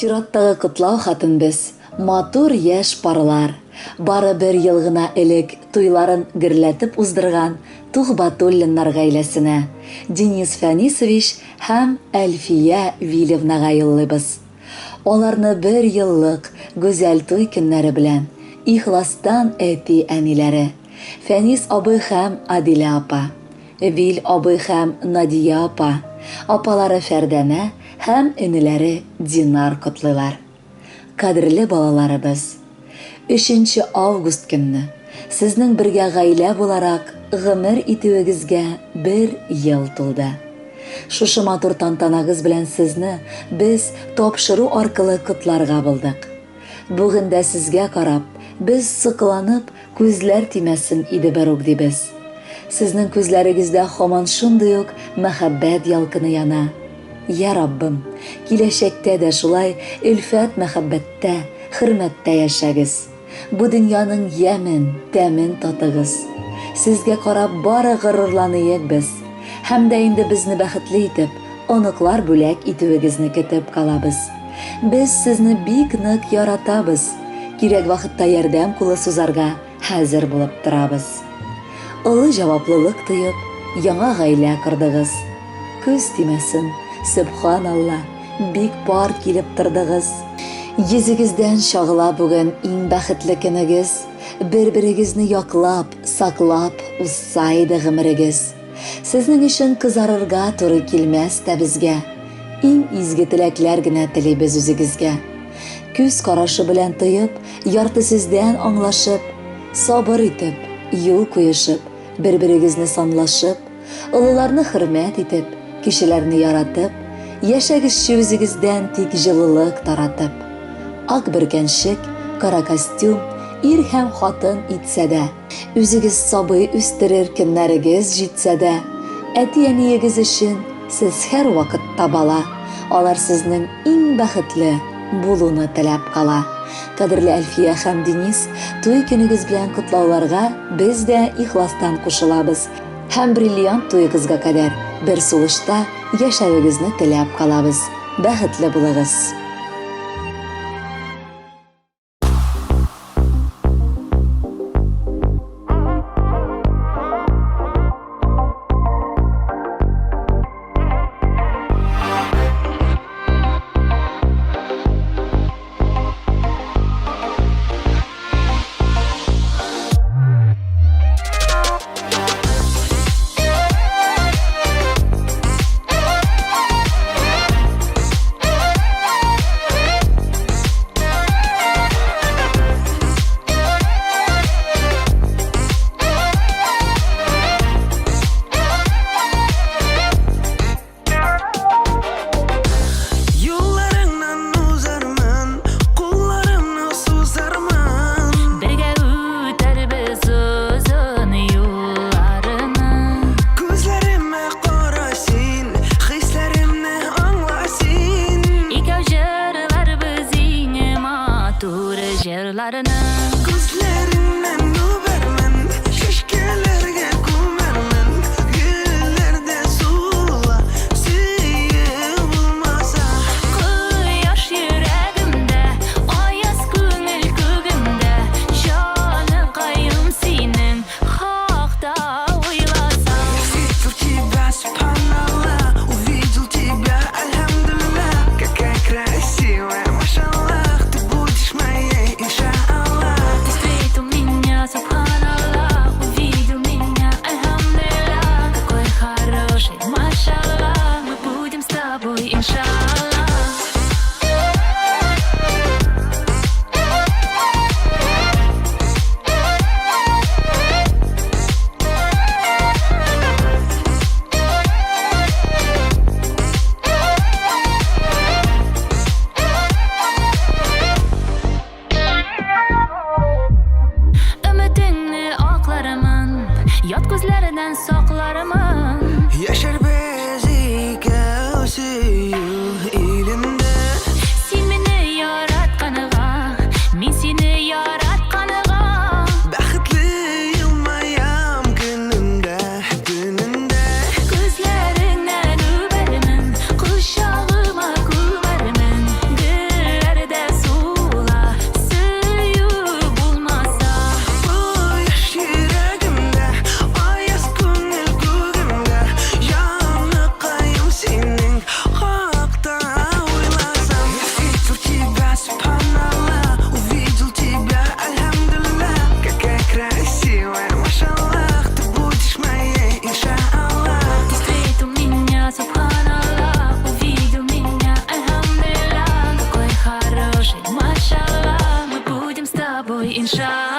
Чираттагы котлау хатын без, матур яшь парлар, бары бер ел гына элек туйларын гөрләтеп уздырган Тухбатуллиннар гаиләсенә, Денис Фәнисович һәм Әлфия Вилевнага юллыйбыз. Аларны бер еллык гүзәл туй көннәре белән ихластан әти-әниләре, Фәнис абый һәм Адилә апа, Вил абый һәм Надия апа, апалары Фәрдәнә һәм энеләре Динар котлыйлар. Кадерле балаларыбыз! Өченче август көнне сезнең бергә гаилә буларак гомер итүегезгә бер ел тулды. Шушы матур тантанагыз белән сезне без тапшыру аркылы котларга булдык. Бүген дә сезгә карап, без сокланып, күзләр тимәсен иде берүк дибез. Сезнең күзләрегездә һаман шундый ук мәхәббәт ялкыны яна. Йа Раббым, киләчәктә дә шулай өлфәт-мәхәббәттә, хөрмәттә яшәгез. Бу дөньяның ямен, тәмен татыгыз. Сезгә карап бары горурланыек без. Һәм дә инде безне бәхетле итеп, оныклар бүләк итүегезне көтеп калабыз. Без сезне бик нык яратабыз. Кирәк вакытта ярдәм кулы сузарга хәзер булып торабыз. Олы җаваплылык тоеп, яңа гаилә кордыгыз. Күз тимәсен, сөбханалла, бик пар килеп тордыгыз. Йөзегездән чагыла бүген иң бәхетле көнегез. Бер-берегезне яклап, саклап узса иде гомерегез. Сезнең өчен кызарырга туры килмәс тә безгә. Иң изге теләкләр генә телибез үзегезгә. Күз карашы белән тоеп, ярты сүздән аңлашып, сабыр итеп, юл куешып, бер-берегезне санлашып, Олыларны хөрмәт итеп, кечеләрне яратып, яшәгезче үзегездән тик җылылык таратып. Ак бөркәнчек, кара костюм, ир һәм хатын итсә дә, үзегез сабый үстерер көннәрегез җитсә дә, әти-әниегез өчен сез һәрвакытта бала, алар сезнең иң бәхетле булуны теләп кала. Кадерле Әлфия һәм Денис, туй көнегез белән котлауларга без дә ихластан кушылабыз. Һәм бриллиант туегызга кадәр бер сулышта яшәвегезне теләп калабыз. Бәхетле булыгыз! Юлларыңнан узармын, кулларымны сузармын. Бергә үтәрбез озын юлларны. Күзләремә кара син, хисләремне аңла син. Икәү җырларбыз иң матур җырларны. Күзләреңнән үбәрмен, чәчкәләргә күмәрмен. Гөлләр дә сула, сөю булмаса. Кояш йөрәгемдә, аяз күңел күгемдә, җаныкаем синең хакта уйласам. Я встретил тебя, субханаллах, увидел тебя, альхамдулиллах. Какая красивая, машаллах, ты будешь моей, иншаллах. Ты встретил меня, субханаллах, увидел меня, альхамдулиллах. Какой хороший, машаллах, мы будем с тобой, иншаллах. Өметеңне аклармын, ят күзләрдән саклармын. Яшәрбез икәү сөю илендә. Син мине яратканга, мин сине яратканга. Бәхетле елмаям көнемдә, төнемдә. Күзләреңнән үбәрмен, кочагыма күмәрмен. Гөл туй, иншалла.